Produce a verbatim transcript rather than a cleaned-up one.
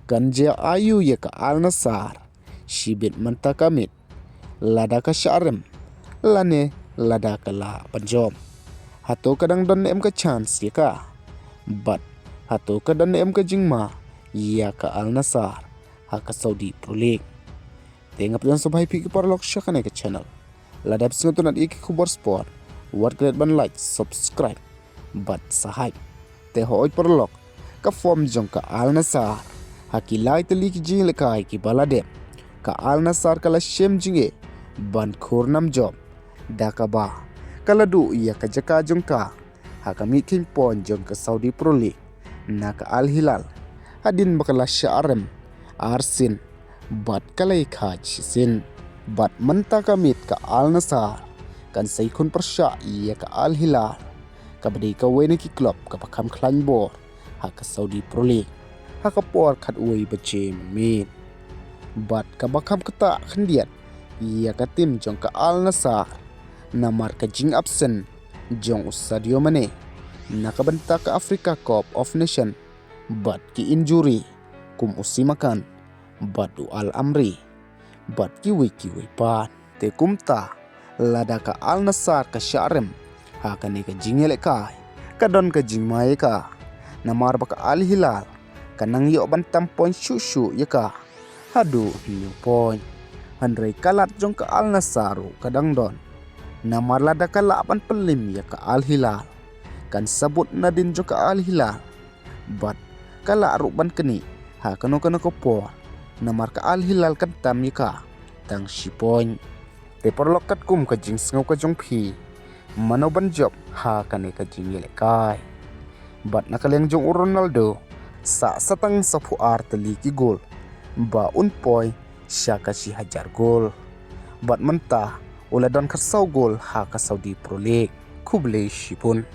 kan jia aiu ïa ka Al Nassr shibit mynta ka miet, lada ka shah rem lane lada ka lah ban jop. Hato ka dang don ne em ka chance ïa ka? Bad hato ka don ne em ka jingma ïa ka Al Nassr ha ka Saudi Pro League? Te nga pdiang sngewbha ïa phi ki paralok sha kane ka channel. Lada phi sngewtynnat ïa ki khubor sport, wat klet ban like, subscribe bad sa hype. Te hooid paralok, ka form jong ka Al Nassr ha ki lai tylli ki jingïalehkai kiba la dep, ka Al Nassr ka la shem jingeh ban khur nam jop, da kaba ka la duh ïa ka jaka jong ka ha ka mihkheiñ point jong ka Saudi Pro League na ka Al Hilal, hadien ba ka la shah rem arsien bad ka la ïakhaid shisien. Bad mynta ka miet ka Al Nassr kan sa ïakhun pyrshah ïa ka Al Hilal, kaba dei kawei na ki club kaba kham khlaiñ bor ha ka Saudi Pro League, ha ka por khatwei baje mynmiet. Bad kaba kham ktah khyndiat ïa ka team jong ka Al Nassr, namar ka jingabsent jong u Sadio Mane na ka bynta ka Africa Cup of Nation, bad ki injury kum u Simakan bad u Al Amri bad kiwei kiwei pat. Te kumta, lada ka Al Nassr ka shah rem ha kane ka jingïalehkai, ka don ka jingma ïa ka, namar ba ka Al Hilal ka nang ïoh ban tam point shuh shuh ïa ka haduh hynñiew point. Hynrei ka lad jong ka Al Nassr ruh ka dang don, namar lada ka lah ban pynlem ïa ka Al Hilal, kan sa bud nadien jong ka Al Hilal, bad ka lah ruh ban knieh ha kano kano ka por, namar ka Al Hilal kan tam ïa ka tang shi point. Te paralok, katkum ka jingsngew ka jong phi, mano ban jop ha kane ka jingïalehkai? Bad na ka liang jong u Ronaldo, sah sa tang saphew ar tylli ki gol ba un poi sha ka shi hajar gol. Bad mynta u la don khatsaw gol ha ka Saudi Pro League. Khublei shibun.